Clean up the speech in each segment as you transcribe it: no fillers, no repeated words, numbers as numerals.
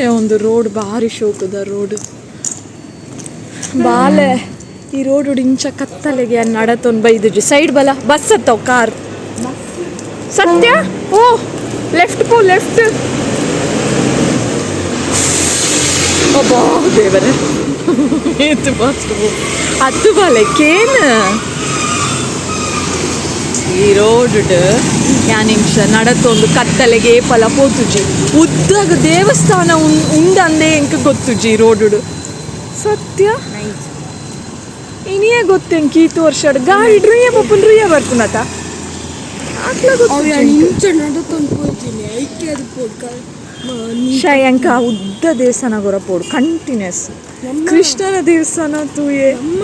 ಏ ಒಂದು ರೋಡ್ ಭಾರಿ ಶೋಕುದ ರೋಡ್. ಬಾಲೆ ಈ ರೋಡ್ ಇಂಚ ಕತ್ತಲೆಗೆ ನಡತೊಂದು ಬೈದುಜಿ. ಸೈಡ್ ಬಲ ಬಸ್ ಹತ್ತವ್ ಕಾರ್. ಸತ್ಯ ಓ ಲೆಫ್ಟ್ ಪೋ ಲೆಫ್ಟ್. ಅಬ್ಬಾ ದೇವರೇ, ಏತು ಫಾಸ್ಟ್. ಅತ್ತು ಬಾಲೆ ಕೇನ್ ಈ ರೋಡ್ ಯಾನಿಂಚ ನಡತೊಂದು ಕತ್ತಲೆಗೆ ಏಪಲ ಪೋತುಜಿ. ಉದ್ದಾಗ ದೇವಸ್ಥಾನ ಉಂಡಂದೇ ಎಂಕ್ ಗೊತ್ತುಜಿ ಈ ರೋಡ್. ಸತ್ಯ ಇನಿಯೇ ಗೊತ್ತೆಂಕ್ ಈತ್ ವರ್ಷಡ್ ಗಾಡಿ ಡ್ರುಯ್ಯ ಪಪ್ಪುನ್ ರುಯ್ಯ ಬರ್ಪುನತ ಆಕ್ಲ ಅವು ಯಾನ್ ಗೊತ್ತು. ಇಂಚ ನಡತೊಂದು ಪೋಯಿತೀನಿ ಐಕೆ ಅದು ಪೋಡ್ಕ. ಶಯಂಕ ಉದ್ದ ದೇವಸ್ಥಾನ ಗೊರ ಪೋಡು ಕಂಟಿನ್ಯೂಸ್ ಕೃಷ್ಣನ ದೇವಸ್ಥಾನ ತೂಯೆ. ಅಮ್ಮ.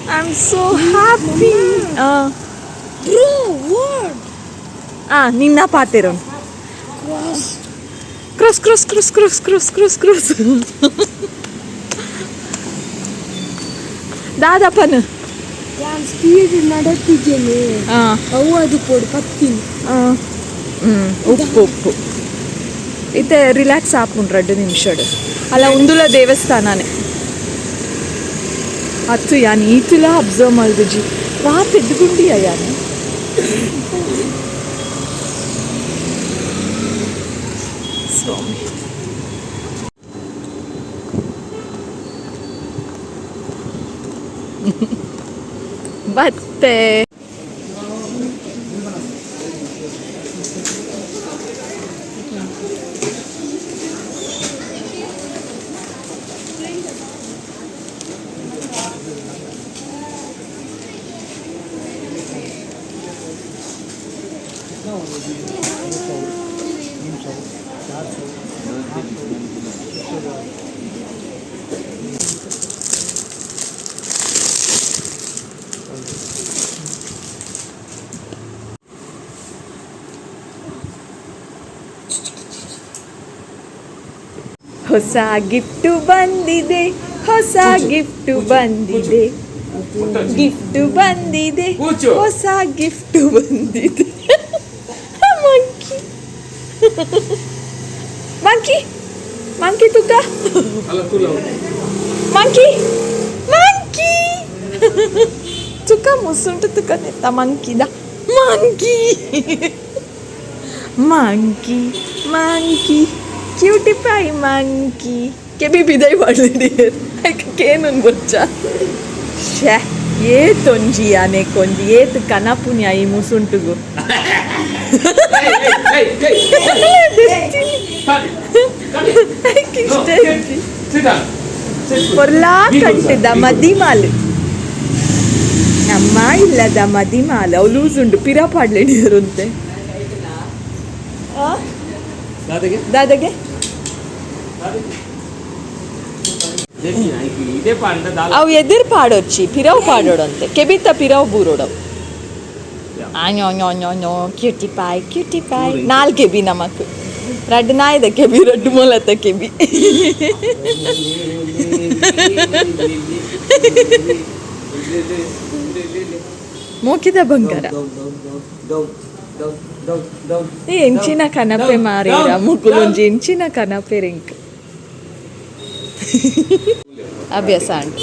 I am so happy. Bro, what? ಆ ನಿನ್ನ ಪಾತೆರೋನ್. Cross. Cross cross cross cross cross cross cross. ದಾದಪ್ಪನ. ಯಾನ್ ಸ್ಪೀಡ್ ನಡತಿದ್ದೇನೆ. ಹಾಂ. ಅವು ಅದು ಪೋಡು ಪತ್ತಿನಿ. ಹ್ಞೂ, ಉಪ್ಪು ಉಪ್ಪು ಇತ್ತೆ ರಿಲ್ಯಾಕ್ಸ್ ಆಪುಂಡು ರಡ್ಡ್ ನಿಮಿಷಡ್. ಅಲ್ಲ, ಉಂದುಲ ದೇವಸ್ಥಾನನೇ ಅತ್ತು ಯಾನ್ ಈತುಲ ಅಬ್ಸರ್ವ್ ಮಲ್ದುಜಿ. ವಾ ಪೆದ್ದುಗುಂಡಿಯ ಯಾನ್ ಸ್ವಾಮಿ. ಬತ್ತೆ. ಹೊಸ ಗಿಫ್ಟು ಬಂದಿದೆ, ಹೊಸ ಗಿಫ್ಟು ಬಂದಿದೆ, ಗಿಫ್ಟು ಬಂದಿದೆ. ಕೂಚು. ಹೊಸ ಗಿಫ್ಟು ಬಂದಿದೆ. ಮಂಕಿ ಮಂಕಿ ಮಂಕಿ ತುಕ್ಕ. ಅಲ್ಲ ತುಲ. ಮಂಕಿ ಮಂಕಿ ತುಕ್ಕ ಮುಸುಂಟು ತುಕ್ಕ ನೆತ್ತ ಮಂಕಿದ monkey monkey monkey cutie pie monkey. ಕೆಬಿ ಬಿದೈ ಮಾಡ್ಲಿಡಿಯರ್ ಕೇನೊಂದು ಬೊಚ್ಚ. ಶ್ಯಾ, ಏತೊಂಜಿ ಯಾನೆ ಕೊಂಜಿ ಏತ್ ಕನಪುನ್ಯ ಈ ಮುಸುಂಟುಗು. ಇಷ್ಟ ಇಜ್ಜಿ. ಪೊರ್ಲಾ ಕಂಟಿದ ಮದಿಮಾಲ್, ನಮ್ಮ ಇಲ್ಲದ ಮದಿಮಾಲ್. ಅವು ಲೂಸ್ ಉಂಡು ಪಿರ ಪಾಡ್ಲೆಡಿಯರುಂತೆ. ದಾದಗೆ. ದಾದಗೆ. ಇದೇ ಪಾಂಡ ದಾಲ. ಅವು ಎದುರು ಪಾಡೊಚ್ಚಿ, ಪಿರವು ಪಾಡೋಡಂತೆ. ಕೆಬಿತ ಪಿರವು ಬೂರೋಡವು. ಆ no no no, cutie pie, cutie pie. ನಾಲ್ ಕೆಬಿ ನಮಕ್, ರಡ್ಡು ನಾಯ್ದ ಕೆಬಿ, ರಡ್ಡು ಮೊಲತ ಕೆಬಿ. ಮೋಕಿದ ಬಂಗಾರ. ಈ ಎಂಚಿನ ಕನಪೆ ಮಾರೇರ ಮುಕುಲೊಂಜಿ, ಎಂಚಿನ ಕನಪೆ ರಿಂಕ್ ಅಭ್ಯಾಸ ಉಂಟು.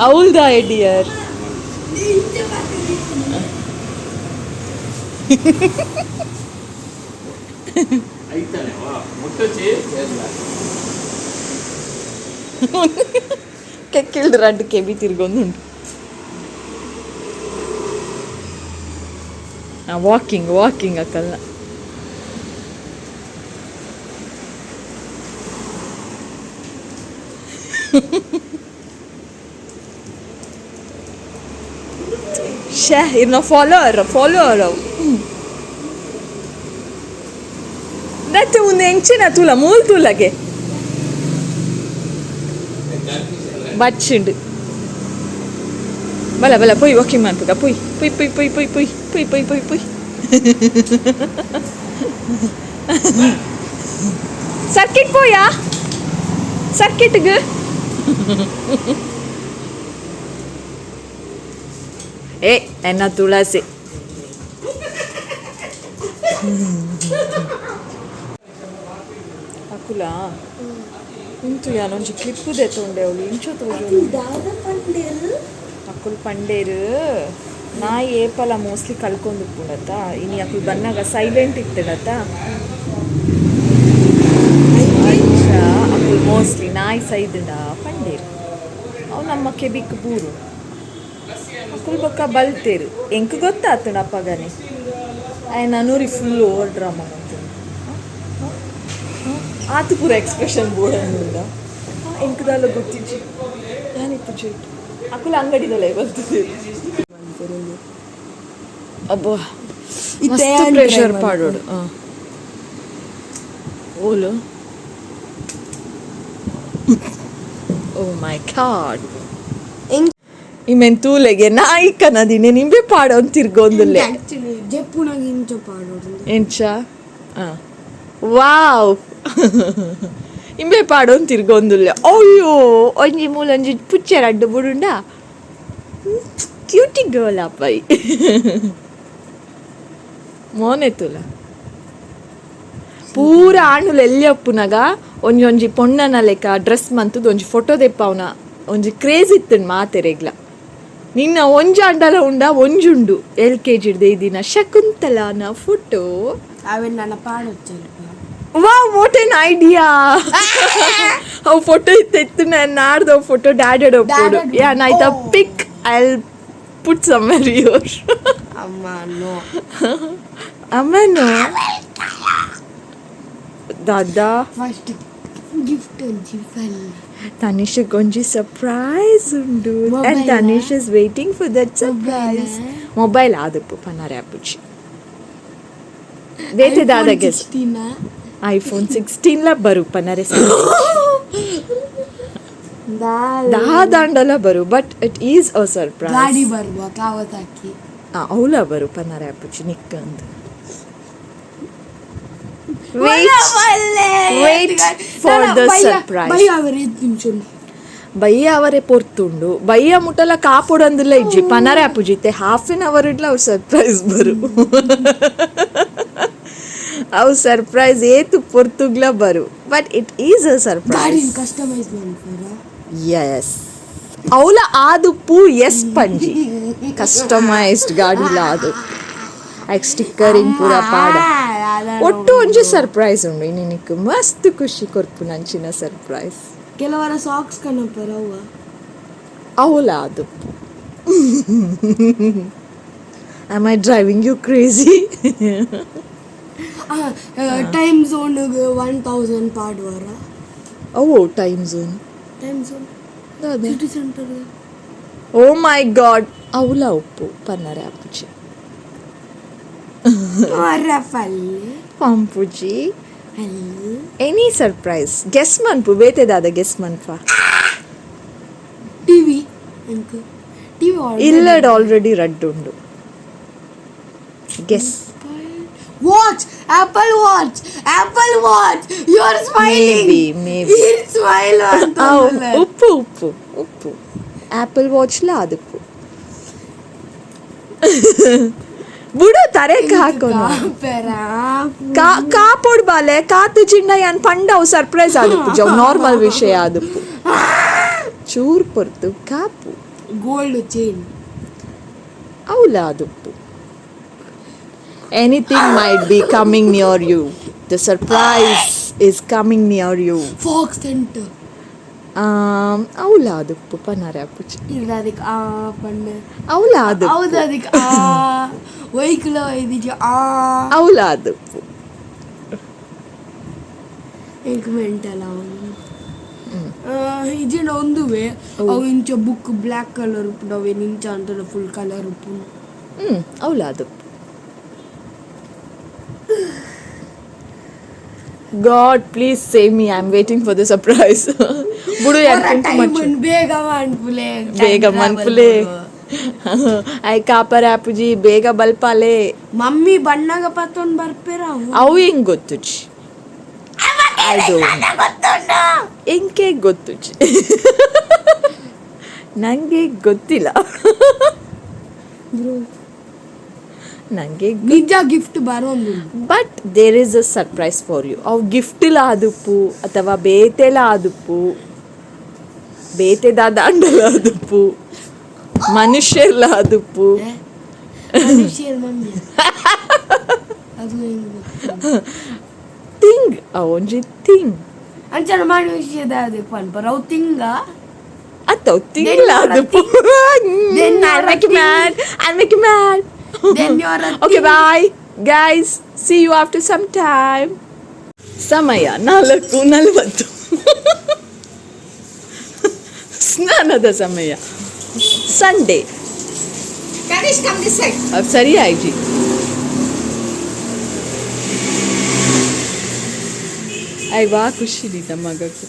ಅವಲ್ದ ಡಿಯರ್. ಐತಾನೆ ಮುಟ್ಟೊಚ್ಚಿ. ಕೆಕ್ಕಿಲ್ದು ರಡ್ಡು ಕೆಬಿ ತಿರ್ಗೊಂದುಂಟು. Walking walking ಅಕ್ಕಲ್ನ. ಶೇ, ಇರ್ನ ಫಾಲೋವರ್ ಫಾಲೋವರ್ ಅವು. ನೆತ್ತೆ ಒಂದು ಎಂಚಿನ ತೂಲ ಮೂಲ್ ತೂಲಗೆ ಬಚ್ಚಿಂಡು. ಬಲ ಬಲ ಪೊಯ್, ವಾಕಿಂಗ್ ಮನ್ಪುಗ. ಪೊಯ್ ಪೊಯ್ ಪೊಯ್ ಪೊಯ್ ಪೊಯ್ ಪೊಯ್ ಪೊಯ್ ಪೊಯ್ ಪೊಯ್ ಪೊಯ್. ಸರ್ಕಿಟ್ ಪೋಯಾ ಸರ್ಕಿಟ್ಗೆ. ಏ ಎನ್ನ ತುಳಸಿ. ಅಕುಲ ಇಂತು ಯಾನೊಂಜಿ ಕ್ಲಿಪ್ ದೆತ್ತೊಂಡೆ ಅವಳು ಇಂಚ ತೋಜು. ದಾದ ಪಂಡೇರು? ಅಕುಲು ಪಂಡೇರು ನಾಯಿ ಏಪಲ ಮೋಸ್ಟ್ಲಿ ಕಳ್ಕೊಂದುಪ್ಪುಂಡತ್ತ. ಇನಿ ಅಕುಲು ಬನ್ನಾಗ ಸೈಲೆಂಟ್ ಇತ್ತಡತ್ತ. ಅಂಚ ಅಕುಲು ಮೋಸ್ಟ್ಲಿ ನಾಯಿ ಸೈದುಂಡ ಪಂಡೇರು. ಅವು ನಮ್ಮ ಕೆಬಿಕ್ ಬೂರು ಅಕುಲು ಬೊಕ್ಕ ಬಲ್ತೇರು. ಎಂಕ್ ಗೊತ್ತಾತುಂಡು ಅಪ್ಪಗನೆ. ಆಯ್ ನನೂರಿ ಫುಲ್ ಓವರ್ ಡ್ರಾಮಾ ಮಂತುಂಡು. ಆತು ಪೂರ ಎಕ್ಸ್ಪ್ರೆಷನ್ ಬೋಡಂದುಂಡ. ಎಂಕ್ ದಾಲ ಗೊತ್ತಿಜ್ಜಿ, ಯಾನಿಪ್ಪುಜಿ. ಅಕುಲು ಅಂಗಡಿದಲ್ಲ ಬಲ್ತದೆ. ಅಬ್ಬಾ. ಇತ್ತೆ ಮಸ್ತ್ ಯಾನ್ ಪ್ರೆಷರ್ try. ಪಾಡೋಡು ಓಲು. ಓ ಮೈ ಗಾಡ್. ಇಮೆನ್ ತೂಲೆಗೆ ನಾಯಿ ಕನದಿನಿ ನಿಂಬೆ ಪಾಡೊಂದು ತಿರ್ಗೊಂದುಲ್ಲೆ. ಆಕ್ಚುಲಿ ಜೆಪ್ಪುನಾಗ ಇಂಚ ಪಾಡೋಡು. ಎಂಚ? ವಾವ್, ಇಂಬೆ ಪಾಡೊಂದು ತಿರ್ಗೊಂದುಲ್ಲೆ. ಅಯ್ಯೋ, ಒಂಜಿ ಮೂಲೊಂಜಿ ಪುಚ್ಚೆ ರಡ್ಡು ಬುಡುಂಡ. ಕ್ಯೂಟಿ ಗರ್ಲ್ ಅಪ್ಪೈ ಮೋನೆ ತೂಲ. ಪೂರ ಆಣುಲು ಎಲ್ಲಿ ಅಪ್ಪುನಗ ಒಂಜಿ ಒಂಜಿ ಪೊಣ್ಣನ ಲೆಕ್ಕ ಡ್ರೆಸ್ ಮಂತುದು ಒಂಜಿ ಫೋಟೋ ದೆಪ್ಪವನ ಒಂಜಿ ಕ್ರೇಜ್ ಇತ್ತುಂಡು ಮಾತೆರೆಗ್ಲ. ನಿನ್ನ ಒಂಜಿ ಅಂಡಲ ಉಂಡ ಒಂಜುಂಡು ಎಲ್ ಕೆ ಜಿ ದಿನ ಶಕುಂತಲಾನ ಫೋಟೋ. ಅವೆನ್ ನನ್ನ ಪಾಡೊಚ್ಚಲ್ಪ. ವಾವ್, what N idea! ಅವು ಫೋಟೋ ಇತ್ತು ಇತ್ತು ನಾನು ನಾಡ್ದು ಫೋಟೋ ಡ್ಯಾಡೆಡ್ ಒಪ್ಪೋಡು. Dad. ಯಾ ನಾಯ್ತ pic I put somewhere your. ಅಮ್ಮ, ನೋ. ಅಮ್ಮನು ದಾದಾ. ಫಸ್ಟ್ ಗಿಫ್ಟ್ ಒಂಜಿ ಫಲ್. ತನಿಷ್ ಒಂಜಿ ಸರ್ಪ್ರೈಸ್ ಉಂಡು and Mobile ಆ? Tanish is waiting for that surprise. Mobile ಆದಪ್ಪು ಪನ್ನಾರೆ ಅಪ್ಪುಜಿ. ಬೇತೆ ದಾದಾಗೆ? ಐಫೋನ್ 16 ಲ ಬರು ಪನ್ನರೆ. ದಾದಾಂಡಲ ಬರು, but it is a surprise. ಗಾಡಿ ಬರುವ ಕಾವತಾಕಿ. ಅವಲ ಬರು ಪನ್ನಾರೆ ಅಪ್ಪುಜಿ ನಿಕ್ಕಂದು. Wait for the surprise. ಬಯ್ಯ ಅವರೇ ನಿಮಿಷ. ಬಯ್ಯ ಅವರೇ ಪೊರ್ತುಂಡು. ಬಯ್ಯ ಮುಟ್ಟಲ ಕಾಪೊಡಂದಿಲ್ಲ ಇಜ್ಜಿ ಪನರೆ ಅಪ್ಪುಜಿತ್ತೆ. ಹಾಫ್ ಆನ್ ಅವರ್ ಇಡ್ಲ ಅವು ಸರ್ಪ್ರೈಸ್ ಬರು. ಅವು ಸರ್ಪ್ರೈಸ್ ಏತು ಪೊರ್ತುಗ್ಲ ಬರು, but it is a surprise. ಗಾಡಿನ ಕಸ್ಟಮೈಸ್ ಮಾಡ್ತಾರ? ಎಸ್, ಅವಲ ಆದುಪ್ಪು ಎಸ್ ಪಂಜಿ ಕಸ್ಟಮೈಸ್ಡ್ ಗಾಡಿಲ ಅದು ಐಕ್ ಸ್ಟಿಕ್ಕರಿಂಗ್ ಪೂರ ಪಾಡ. ಒಟ್ಟು ಒಂಜಿ ಸರ್ಪ್ರೈಸ್ ಉಂಡು. ಇನ್ನಿನಿಕ್ ಮಸ್ತ್ ಖುಷಿ ಕೊರ್ಪು ನಂಚಿನ ಸರ್ಪ್ರೈಸ್. ಕೆಲವರ ಸಾಕ್ಸ್ ಕನಪರ ಅವ. ಅವಲ ಆದುಪ್ಪು. Am I driving you crazy? Time zone 1000 ಪಾಡುವಾರ. Oh, time zone. Time zone city centre. Oh my god, ಅವಲ ಉಪ್ಪು ಪನ್ನರೆ ಅಪ್ಪುಜಿ. ಪಲ್ಲೆ. ಪಂಪುಜಿ. ಅಲ್ಲಿ. ಎನಿ ಸರ್ಪ್ರೈಸ್ ಗೆಸ್ ಮನ್ಪು. ಬೇತೆದಾದ ಗೆಸ್ ಮನ್ಪ. ಟಿವಿ, ಎಂಕ್ ಟಿವಿ. ಇಲ್ಲಡ್ ಆಲ್ರೆಡಿ ರಡ್ಡು ಉಂಡು. Guess. Watch, Apple Watch, Apple Watch. You are smiling. Maybe, maybe. Smile. ಉಪ್ಪು ಉಪ್ಪು ಉಪ್ಪು ಆಪಲ್ ವಾಚ್ಲ ಅದಪ್ಪು ಬುಡು ತರೆಕ್ ಹಾಕೋನು. ಕಾಪೊಡ್ ಬಾಲೆ ಕಾತು ಚಿಂಡ ಯಾನ್ ಪಂಡ ಅವು ಸರ್ಪ್ರೈಸ್ ಆದಪ್ಪು ಜವ್ ನಾರ್ಮಲ್ ವಿಷಯ ಆದಪ್ಪು. ಚೂರ್ ಪೊರ್ತು ಕಾಪು. Gold chain. ಅವಲ ಆದಪ್ಪು. Anything might be coming near you. The surprise is coming near you. Fox centre. ಅವಲ ಆದಪ್ಪು ಪನಾರೆ ಅಪ್ಪುಜಿ. ಇಲ್ಲ, ಅದಕ್ಕೆ ಆ ಪಣ್ಣೆ. ಅವಲ ಆದಪ್ಪು. ಹೌದು, ಅದಕ್ಕೆ ಆ ವೆಹಿಕಲ್ ಇದಕ್ಕೆ ಆ. ಅವಲ ಆದಪ್ಪು. ಎಂಕ್ ಮೆಂಟಲ್ ಅವನು ಇಜಿಂಡ ಒಂದುವೆ ಅವು ಇಂಚ ಬುಕ್ ಬ್ಲ್ಯಾಕ್ ಕಲರ್ ಉಪ್ಪುಂಡು. ಅವೇನು ಇಂಚ ಅಂತ ಫುಲ್ ಕಲರ್ ಉಪ್ಪುಂಡು. ಅವಲ ಆದಪ್ಪು. God, please save me. I am waiting for the surprise. ಬುಡು ಯಾನ್ ಕುಂಕುಮ. ಟೈಮ್ ಬೇಗ ಮನ್ಪುಲೆ. ಬೇಗ ಮನ್ಪುಲೆ. I copper ಆಪುಜಿ, ಬೇಗ ಬಲ್ಪಾಲೆ. ಮಮ್ಮಿ ಬಣ್ಣಗ ಪತ್ತೊಂದು ಬರ್ಪೇರ ಅವು. ಅವು ಹೆಂಗ್ ಗೊತ್ತುಜಿ ಅದು. ಎಂಕೆ ಗೊತ್ತುಜಿ, ನಂಗೆ ಗೊತ್ತಿಲ್ಲ. ನನಗೆ. ನಿಜ ಗಿಫ್ಟ್ ಬರೋದು. But there is a surprise for you. ಅವು ಗಿಫ್ಟ್ಲ ಆದುಪ್ಪು ಅಥವಾ ಬೇತೆಲ ಆದುಪ್ಪು, ಬೇತೆದಾದ ಅಂಡಲ ಆದುಪ್ಪು, ಮನುಷ್ಯರ್ಲ ಆದುಪ್ಪು. ಮನುಷ್ಯರ ಮಮ್ಮಿ ಅದು ಹೆಂಗ್ ಗೊತ್ತು? ಥಿಂಗ್, ಒಂಜಿ ಥಿಂಗ್. ಅಂಚನ ಮನುಷ್ಯದ ಅದಕ್ಕೆ ಪನ್ಪರ ಅವು ತಿಂಗ. ಅತ್ತ ತಿಂಗ್ಲ ಆದುಪ್ಪು. Then I'll you're a make you mad. I'll make you mad. Then you're a Okay, bye. Guys, see you after some time. ಸಮಯ 4:40. ಸ್ನಾನದ ಸಮಯ. Sunday. Kanish, come this side. ಸರಿ ಆಯ್ಜಿ. ಅಯ್ವಾ, ಖುಷಿ ನಮ್ಮ ಮಗಕ್ಕೆ.